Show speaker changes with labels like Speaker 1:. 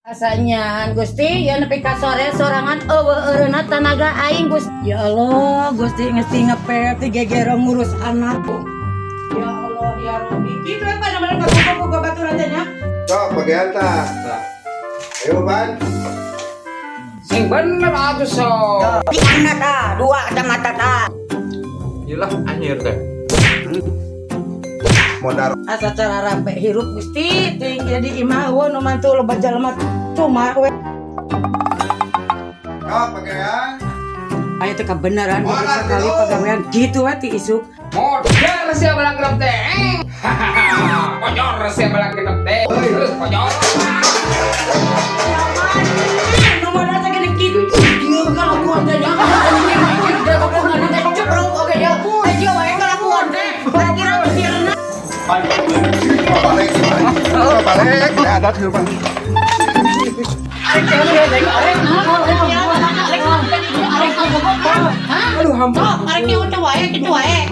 Speaker 1: Asanya Gusti ya, nepi ka sore sorangan euweuh eureunna tanaga aing, Gusti. Ya Allah, Gusti, ngesti ngepel ti gegero ngurus anak. Ya Allah, ya Rabbi. Kitu we pada mana kabogoh ka baturan teh nya.
Speaker 2: Sok, bagian tah. Ayo, Ban.
Speaker 3: Sing bener atuh, sok.
Speaker 4: Di anak ta, dua kacamata ta.
Speaker 3: Iyalah, anjir teh.
Speaker 2: Modal.
Speaker 1: Asa cara rape hirup, Gusti, ting jadi imah euweuh nu mantu, loba jalma cuma we.
Speaker 2: Sok, bagian.
Speaker 1: Aya teh kabenaran goblok sekali pagawean kitu we ti isuk.
Speaker 3: Modar sia belang genep teh. Hahaha. Konyol sia belang genep teh. Terus konyol.
Speaker 1: Nu modal teh gini kitu. Ieu kalakuan teh nya. Kalakuan teh ceprok oge ya. Ayo wae kalakuan teh. Kira pikirna.
Speaker 2: Balik, balik. Balik. Ada tuh, Bang.
Speaker 3: Aduh, hamba.
Speaker 1: Arek kieu teh wae kitu wae.